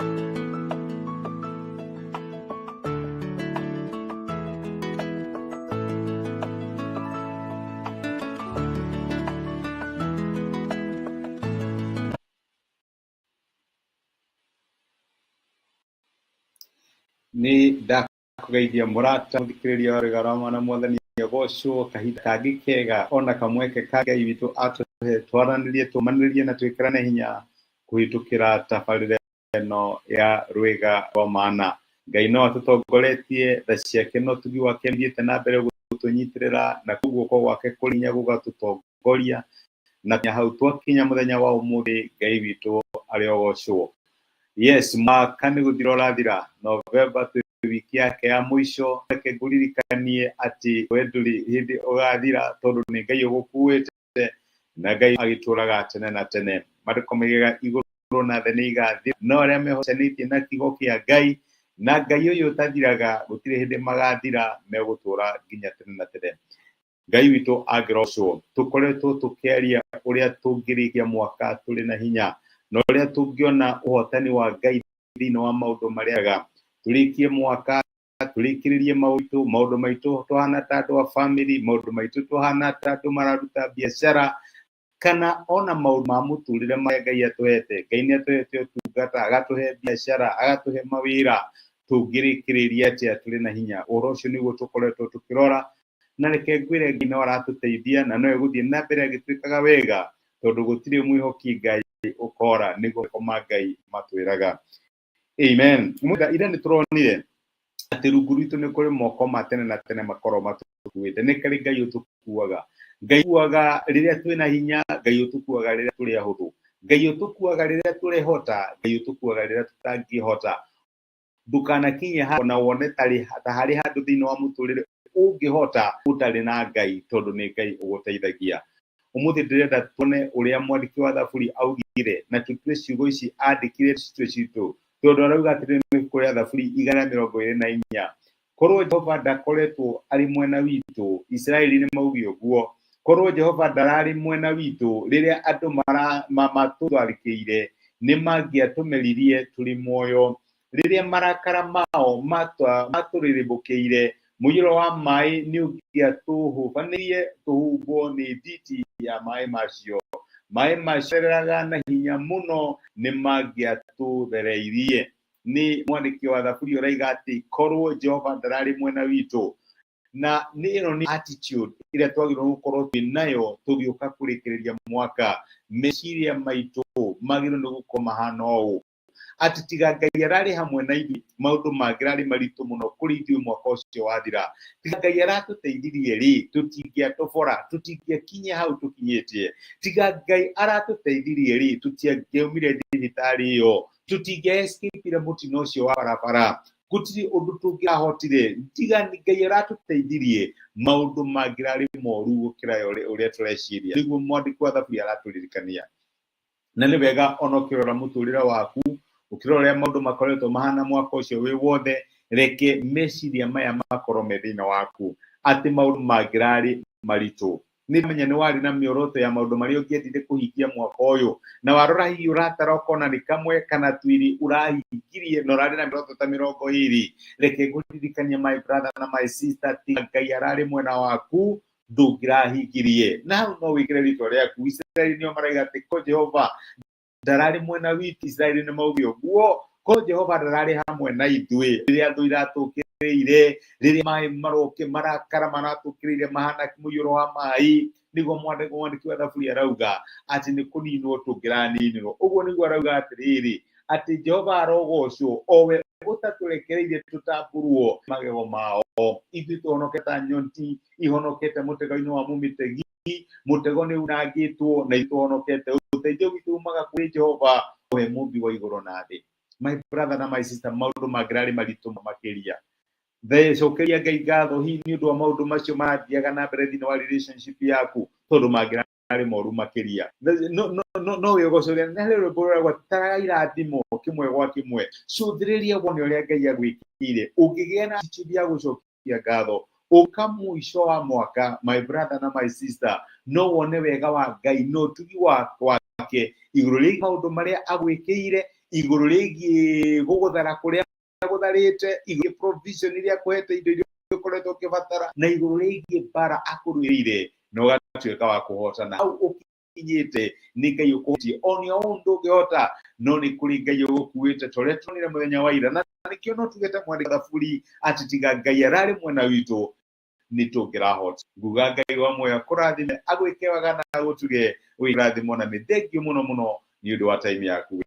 Nĩ ndakũgeithia mũrata mũthikĩrĩria wa Rwĩga rwa Mwana Mwathani agocwo kahinda kangĩ kega ona kamweke ka Ngai witũ atũhe twaranĩrie tũmanĩrie na twĩkĩrane hinya kũhĩtũkĩra tabarĩra ĩno ya Rwĩga rwa Mana. Ngai no atũtongoretie, tha ciake na ũtugi wake nĩũthiĩte na mbere gũtũnyitĩrĩra na kũu guoko gwake kũrĩ hinya gũgatũtongoria na hau twakinya mũthenya wa ũmũthĩ Ngai witũ arĩ ogocwo. Yes, mwaka nĩ gũthira ũrathira, November twĩ wiki yake ya mũico. Reke ngũririkanie atĩ we ndũrĩ hĩndĩ ũgathira tondũ nĩ Ngai ũgũkuĩte na Ngai agĩtũraga tene na tene. Maandĩko moigaga igũrũ na thĩ nĩ igathira, no arĩa mehocanĩtie na kiugo kĩa Ngai na Ngai ũyũ ũtathiraga gũtirĩ hĩndĩ magathira, megũtũra nginya tene na tene. Ngai witũ angĩrocwo. Tũkoretwo tũkĩaria ũrĩa tũngĩrĩkia mwaka tũrĩ na hinya na ũrĩa tũngĩona ũhotani wa Ngai thĩinĩ wa maũndũ marĩa ga. Tũrĩkie mwaka, tũrĩkĩrĩrie maũndũ, maũndũ maitũ tũhana ta andũ a famĩlĩ, maũndũ maitũ tũhana ta andũ mararuta biacara, kana ona maũndũ ma mũtũrĩre marĩa Ngai atũhete. Ngai nĩ atũhete ũtungata, agatũhe biacara, agatũhe mawĩra. Tũngĩrĩkĩrĩria atĩa tũrĩ na hinya? Ũhoro ũcio nĩguo tũkoretwo tũkĩrora, na reke ngwĩre Ngai no aratũteithia na no egũthiĩ na mbere agĩtwĩkaga wega, tondũ gũtirĩ mwĩhoki Ngai ũkora, nĩguo moko ma Ngai matwĩraga. Amen. Mwenda ira nĩ tũronire atĩ rungu rwitũ nĩ kũrĩ moko ma tene na tene makorwo matũkuĩte. Nĩ kũrĩ Ngai ũtũkuaga. Ngai ũkuaga rĩrĩa twĩna hinya, Ngai ũtũkuaga rĩrĩa tũrĩ ahũthũ. Ngai ũtũkuaga rĩrĩa tũrehota, Ngai ũtũkuaga rĩrĩa tũtangĩhota. Ndũkanakinye handũ ona wone ta harĩ handũ thĩinĩ wa mũtũrĩre ũngĩhota ũtarĩ na Ngai, tondũ nĩ Ngai ũgũteithagia. Ũmũthĩ ndĩrenda tuone ũrĩa mwandĩki wa Thaburi augire na tũtue ciugo ici andĩkire citue citũ, tondũ arauga atĩrĩ nĩ ibuku rĩa Thaburi 124, korwo Jehova ndakoretwo arĩ mwena witũ, Isiraeli nĩ mauge ũguo, korwo Jehova ndararĩ mwena witũ rĩrĩa andũ matũtharĩkĩire, nĩ mangĩatũmeririe tũrĩ muoyo. Rĩrĩa marakara mao matũrĩrĩmbũkĩire, mũiyũro wa maĩ nĩ ũngĩatũhubanĩirie tũhumbwo nĩ nditi ya maĩ macio. Maĩ macereraga na hinya mũno nĩ mangĩatũthereirie. Nĩ mwandĩki wa Thaburi ũraiga atĩ korwo Jehova ndararĩ mwena witũ. Na nĩ ĩno nĩ attitude ĩrĩa twagĩrĩirwo gũkorwo twĩ nayo tũgĩũka kũrĩkĩrĩria mwaka. Meciria maitũ magĩrĩirwo nĩ gũkorwo mahana ũũ, atĩ tiga Ngai ararĩ hamwe na ithuĩ, maũndũ mangĩrarĩ maritũ mũno kũrĩ ithuĩ mwaka ũcio wathira. Tiga Ngai aratũteithirie rĩ, tũtingĩatobora, tũtingĩakinya hau tũkinyĩtie. Tiga Ngai aratũteithirie rĩ, tũtiangĩaumire thibitarĩ ĩyo, tũtingĩa-escape-ire mũtino ũcio wa barabara, gũtirĩ ũndũ tũngĩahotire. Tiga Ngai aratũteithirie, maũndũ mangĩrarĩ moru gũkĩra ũrĩa tũreciria. Nĩguo mwandĩki wa Thaburi aratũririkania. Na nĩ wega ona ũkĩrora mũtũrĩre waku, ũkĩrora ũrĩa maũndũ makoretwo mahana mwaka ũcio wĩ wothe, reke meciria maya makorwo me thĩinĩ waku, atĩ maũndũ mangĩrarĩ maritũ. Nĩ ndamenya nĩ warĩ na mĩoroto ya maũndũ marĩa ũngĩendire kũhingia mwaka ũyũ, na warora hihi ũratara ũkona nĩ kamwe kana twĩrĩ ũrahingirie na ũrarĩ na mĩoroto ta 20. Reke ngũririkanie my brother na my sister, tiga Ngai ararĩ mwena waku, ndũngĩrahingirie. Na hau no wĩkĩre rĩtwa rĩaku. Isiraeli nĩo maraiga atĩ ko Jehova ndararĩ mwena witũ, Isiraeli nĩ mauge ũguo, ko Jehova ndararĩ hamwe na ithuĩ rĩrĩa thũ iratũkĩrĩire, rĩrĩa maĩ maroke marakara maratũkĩrĩire mahana mũiyũro wa maĩ, nĩguo mwandĩki wa Thaburi arauga atĩ nĩ kũninwo tũngĩraninirwo. Ũguo nĩguo arauga atĩrĩrĩ, atĩ Jehova arogocwo, o we ũtatũrekereirie tũtamburwo magego mao. Ithuĩ tũhonokete ta nyoni ihonokete mũtego-inĩ wa mũmĩtegi, mũtego nĩ unangĩtwo na ithuĩ tũhonokete. Ũteithio witũ umaga kũrĩ Jehova, we mũmbi wa igũrũ na thĩ. My brother na my sister, maũndũ mangĩrarĩ maritũ makĩria. Cokeria Ngai ngatho hihi nĩ ũndũ wa maũndũ macio marathiaga na mbere thĩinĩ wa relationship yaku, tondũ mangĩra arĩ moru makĩria. No wĩgocoria na harĩ rwĩmbo rũragwa taraga irathimo kĩmwe gwa kĩmwe, cũthĩrĩria wone ũrĩa Ngai agwĩkĩire. Ũngĩgĩa na attitude ya gũcokia ngatho ũka mũico wa mwaka, my brother na my sister, no wone wega wa Ngai na ũtugi wake igũrũ rĩgiĩ maũndũ marĩa agwĩkĩire, Igũrũ rĩgiĩ gũgũthara kũrĩa gũtharĩte, igũrũ provision iria akũhete, indo iria ũkoretwo ũkĩbatara, na igũrũ rĩgiĩ mbara akũrũĩrĩire na ũgatuĩka wa kũhotana. Hau ũkinyĩte nĩ Ngai ũkũhotie, ona ũũ ndũngĩhota, no nĩ kũrĩ Ngai ũgũkuĩte ta ũrĩa tuonire mũthenya wa ira. Na nĩkĩo no tuge ta mwandĩki thaburi atĩ tiga Ngai ararĩ mwena witũ nĩ tũngĩrahota. Nguga Ngai wa muoyo akũrathime, agwĩke wega na agũtuge wĩrathimo, na nĩ thengiũ mũno mũno nĩ ũndũ wa time yaku.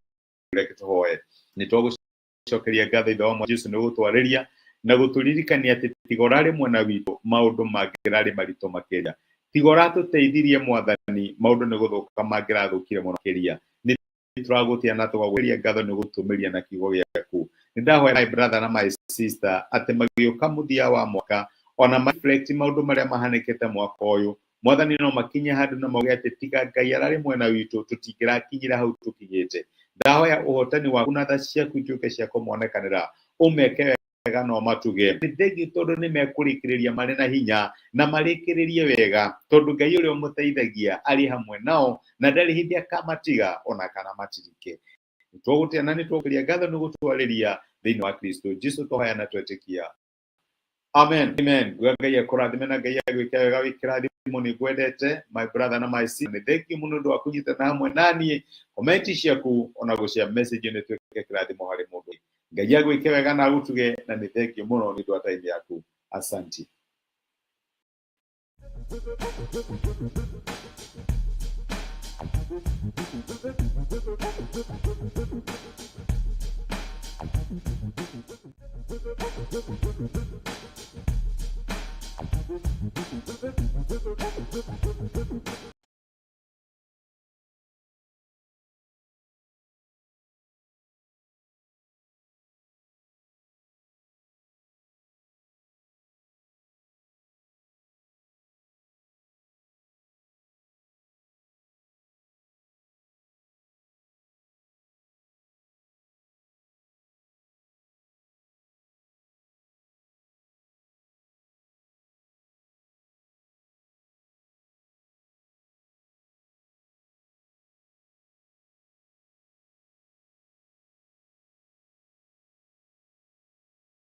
Reke tũhoe. Nĩ twagũcokeria ngatho Ithe wa Mwathani Jesu nĩ gũtwarĩria na gũtũririkania atĩ tiga ũrarĩ mwena witũ maũndũ mangĩrarĩ maritũ makĩria, tiga ũratũteithirie Mwathani maũndũ nĩ gũthũka mangĩrathũkire mũno makĩria. Nĩ tũragũtĩa na tũgagũcokeria ngatho nĩ gũtũmĩria na kiugo gĩaku. Nĩ ndahoya my brother na my sister atĩ magĩũka mũthia wa mwaka ona ma reflect maũndũ marĩa mahanĩkĩte mwaka ũyũ, Mwathani, no makinye handũ na mauge atĩ tiga Ngai ararĩ mwena witũ tũtingĩrakinyĩra hau tũkinyĩte. Ndahoya ũhotani waku na tha ciaku ituĩke cia kũmonekanĩra, ũmeke wega no matuge. Nĩ thengiũ tondũ nĩ mekũrĩkĩrĩria marĩ na hinya na marĩkĩrĩrie wega, tondũ Ngai ũrĩa ũmũteithagia arĩ hamwe nao na ndarĩ hĩndĩ akamatiga ona kana matirike. Nĩ twagũtĩa na nĩ twagũcokeria ngatho nĩ gũtwarĩria thĩinĩ wa Kristo Jesu twahoya na twetĩkia. Amen. Amen. Nguga Ngai akũrathime na Ngai agwĩke wega wĩ kĩrathimo. Nĩ ngwendete my brother na my sister. Nĩ thank you mũno ũndũ wa kũnyitana hamwe naniĩ. Comment ciaku ona gũcia message nĩ tuĩke kĩrathimo harĩ mũndũ. Ngai agwĩke wega na agũtuge, na nĩ thank you mũno nĩ ũndũ wa time yaku. Asanti.